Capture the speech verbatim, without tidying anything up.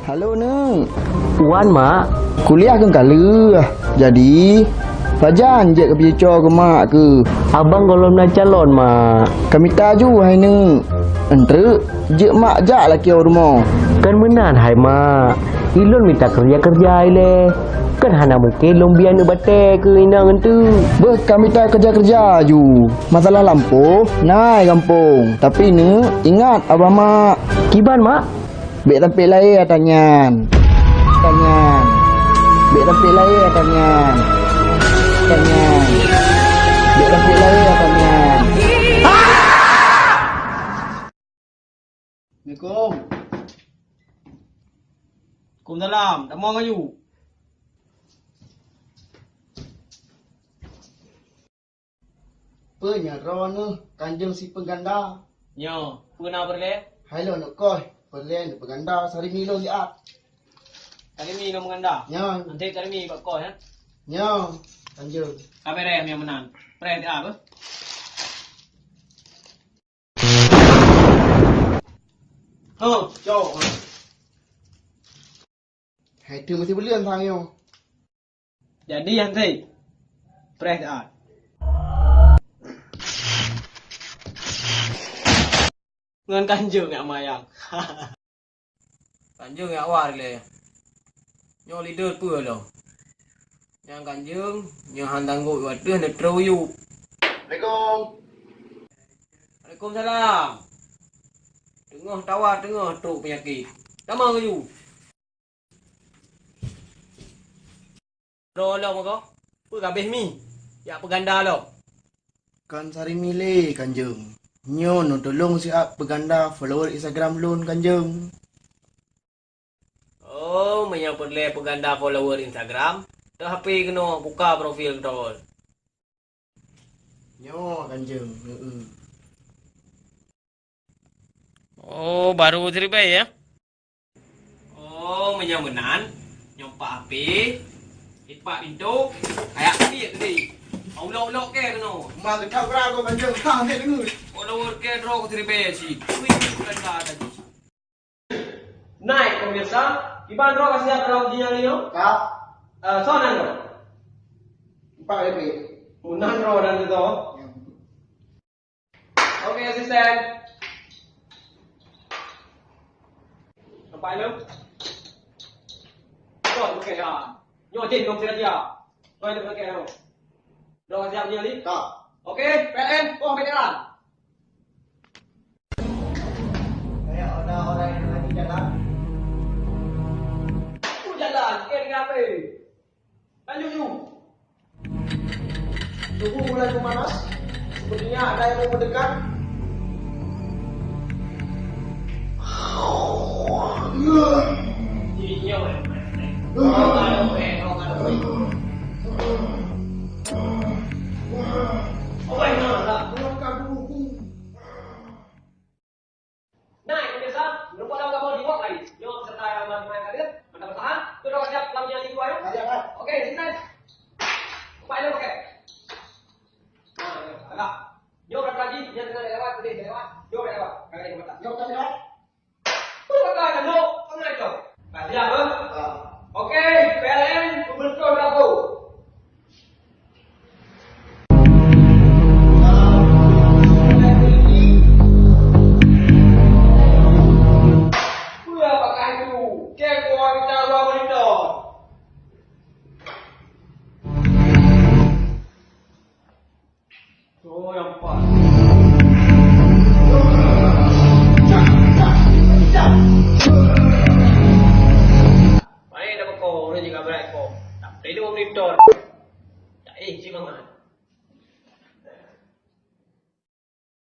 Halo, Neuk. Wan, Mak. Kuliah keu ka lheueh. Jadi, pajan jeuet keu picoe keu mak keuh? Abang gohlom na calon, Mak. Ka mita ju, hai Neuk. Eunteuk, jeuet mak jak lakée u rumoh. Kon meunan, hai Mak. Ilôn mita keureuja-keureuja ilée. Kon hana mungken lôn bie aneuk batée keu inong eunteuk. Beuh ka mita keureuja-keureuja ju. Masalah lampôh, na i gampông. Tapi, Neuk, ingat abah mak. Kiban, Mak? Bék sampai lahé ata nyan. Ata nyan. Bék sampai lahé ata nyan. Ata nyan. Bék sampai lahé ata nyan. Assalamualaikum. Waalaikumsalam. Tamong aju. Peue nyan droeneuh, Kanjeng si peuganda? Nyoe, peue na peureulée? Hai lôn neuk koh, peureulée neupeuganda, sarimi lôn siat. Sarimi lôn meuganda? Nyoe. Nanti sarimi bak koh, ya? Nyoe, Kanjeng. Ka beureh nyang meunan. Preh siat, beuh. Huh, cok. Hai tu meusti beuleuen sang nyoe. Jadi, Hansi, preh siat. Ngon Kanjeng nyang mayang. Kanjeng nyang war lé. Nyoe leader peue lom? Nyang Kanjeng, nyoe han tanggok u ateueh neutrok u yup. Assalamualaikum. Waalaikumsalam. Teungoh tawa, teungoh trok peunyakét. Tamong laju. Droe lom ko, peue ka abéh mi? Jak peuganda lom. Kon sarimi lé, Kanjeng. Nyoe neutulông siat peuganda follower Instagram lôn, Kanjeng. Oh, meunyoe peureulée peuganda follower Instagram, teuh H P keunoe buka profil droe. Nyoe, Kanjeng. Heeh. Oh, baru siribèe, ya? Oh, meunyoe meunan, nyoe pat H P, ipat pintoe, kayak piet tadi. Ulok-ulok ke keunoe. Ma geutak bra ko Kanjeng, ha, ambil dulu. Ulok ke droe siribèe cit. Ui, bukan ka tadi. Nai, pemirsa, kiban droe ka siap dalam ujian nyoe? Ka. Eh, soe nan droe? Empat lebih. Oh, nan droe nan tu. Ya. Oke, asisten. Nampak lom? Droe pakai dah. Nyoe jih lom sira dia. Droe pakai dah. Droe siap dia ni? Ka. Oke, P L N, oh, beda. Kayak orang-orang yang lagi jalan. Aku jalan, dia dengan apa? Lanjut, Yu. Tubuh mulai memanas. Sepertinya ada yang mau mendekat. Keluarkan tubuhku. Nah, pemirsa, merupakan gambar di wak lain. Nyoe peserta yang ramai-ramai hadir, mantap bertahan. Sudah siap dalam yang kedua, ya? Siap, Pak. Oke, sini. Upaya, oke. Nah, ya, agak. Nyoe berapa lagi? Yang tengah lewat, tadi lewat. Nyoe lewat. Kali lewat. Nyoe lewat. Bukan kan, nyoe. Tengah itu. Nah, siap, eh? Ah. Oke, P L N, pembentuk dapur. Main apa kau? Orang jaga berat kau. Tak perlu monitor. Tak eh, cik mamat.